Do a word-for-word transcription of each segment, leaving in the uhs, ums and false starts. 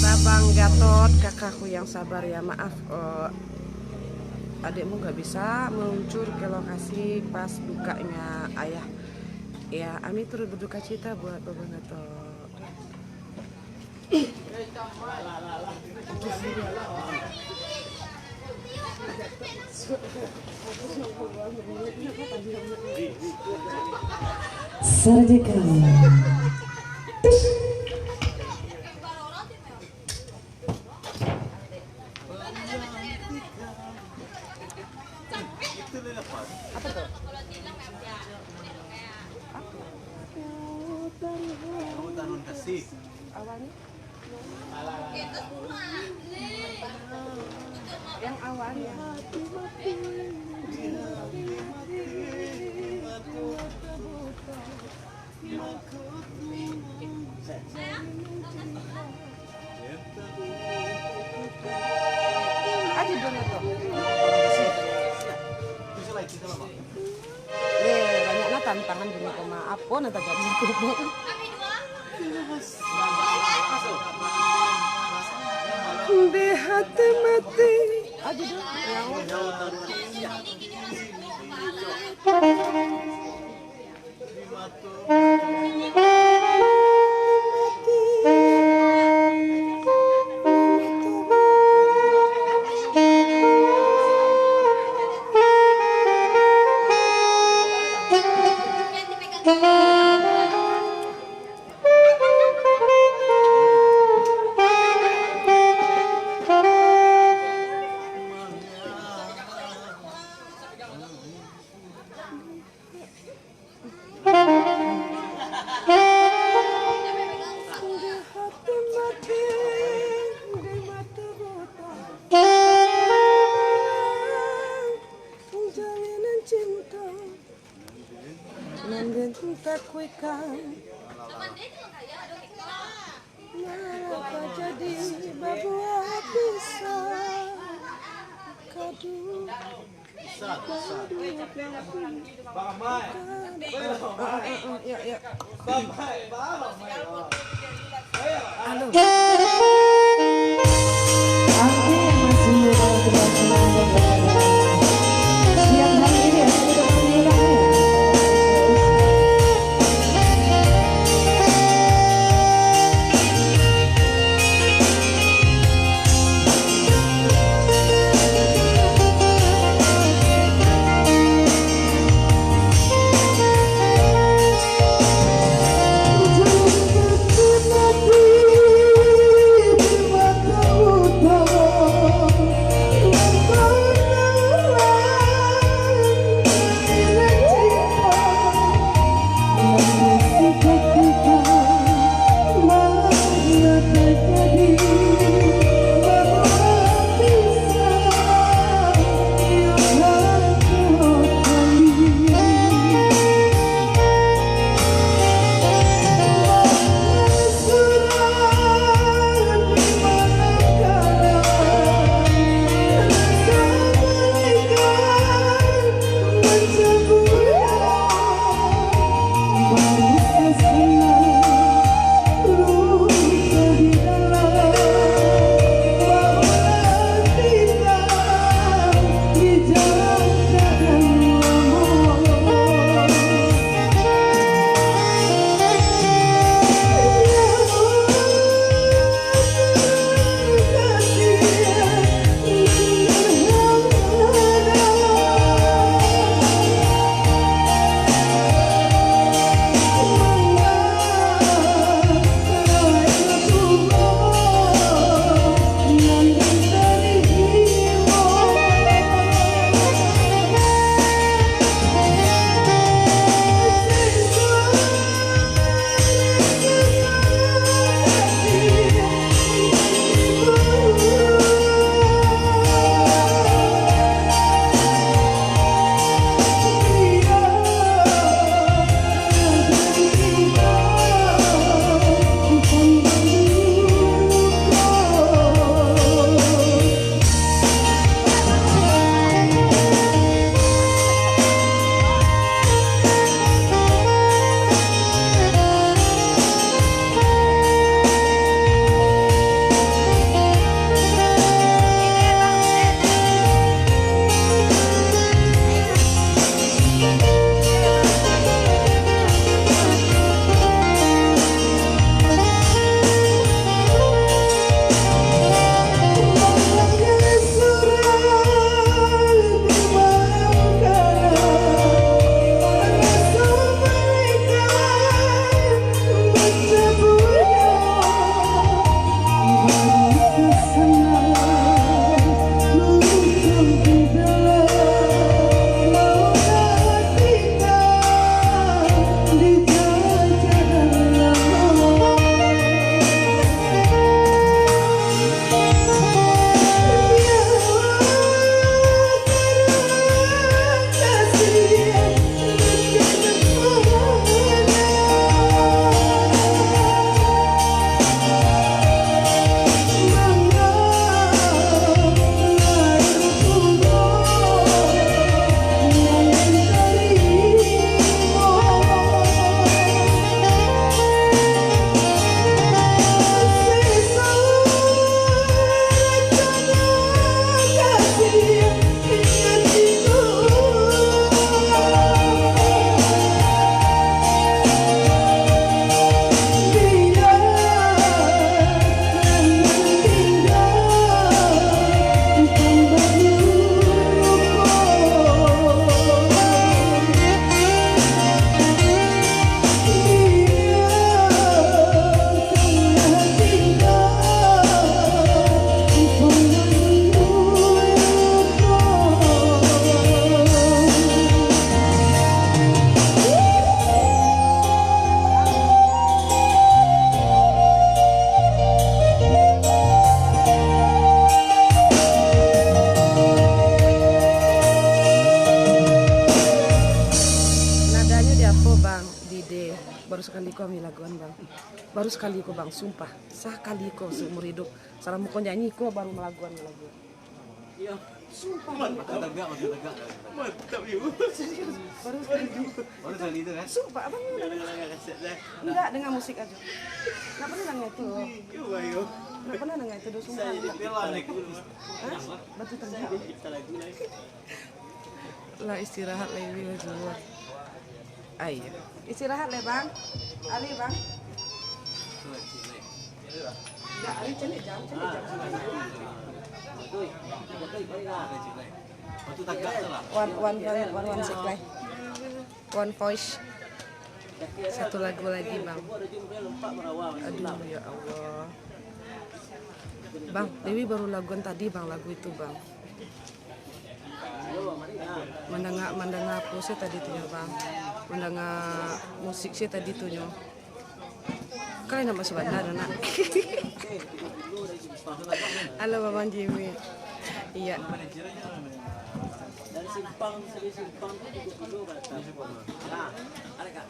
Babang Gatot, kakakku yang sabar ya, maaf, eh, adikmu nggak bisa meluncur ke lokasi pas bukanya ayah. Ya, kami turut berduka cita buat Babang Gatot. Surgical. Awalnya? Yang awalnya. Aja dulu tu. Eh, banyak lah tantangan di muka mah. Apa nak tajadi? Di hati mati. Aja dulu. Di hati mati, di mata buta. Jalinan cinta nan den takuikan. Napa jadi babuah pisang kadu. Halo. Oke, masih dalam kebiasaan. Siang hari ini ada kita punya Siapo, Bang? Dide. Baru sakali ko kami laguan, Bang. Baru sakali ko, Bang, sumpah. Sakali ko seumur idup. Salamo ko nyanyi ko baru malaguan lagu. Iyo. Sumpah. Mantap. Mantap, mantap, mantap. Mantap, yo. Serius. Baru sekali. Baru sekali tu, kan? Sumpah, abang ni udah dengar. Enggak, dengar musik aja. Enggak pernah dengar itu. Iyo, ayo. Enggak pernah dengar itu, doh, sumpah. Saya jadi bela nih. Hah? Batu tangkap. Kita lagu lagi. Lah, istirahat lai, Wi, lah, Juwa. Ah, iya. Istirahat lai, Bang. Ali, Bang. Enggak, Ali, caliak jam, caliak jam. One, one, one, one, one, sek lai. One voice. Satu lagu lagi, Bang. Aduh, ya Allah. Bang, Dewi baru laguan tadi, Bang, lagu itu, Bang. Mandanga, mandanga apo se tadi tu nyo, Bang? Mandanga musik se tadi tu nyo. Kalian nak masuk bandar, nak? Halo, Bang Jimmy. Iya. Dari simpang, dari simpang tu duduk dulu, Kak. Nah, ada, Kak.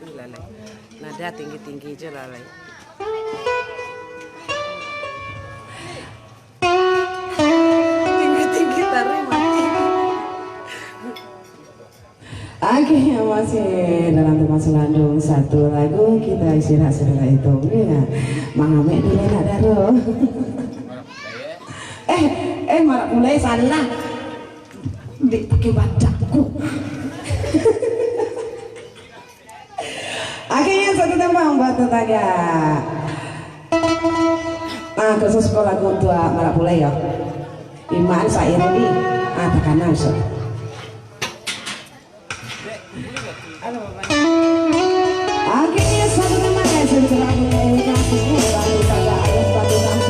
Lalai. Nada tinggi-tinggi je lalai. Tinggi-tinggi taruih mati. Oke, masih dalam tema selandung. Satu lagu, kita istirahat sebentar itu. Ya, mangamek dulu nak daro. Eh, eh, marak mulai salah. Dek pakai badakku. Akhirnya satu tembang buat tetangga. Ah, khusus ko lagu untuak marak pulai yo. Iman Sairudi. Ah, takana so. Akhirnya satu tembang ya, satu tembang ya, ini lagu, lagu tetangga, ayo, satu tembang.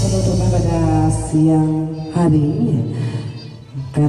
Penutupan pada siang hari ini, karena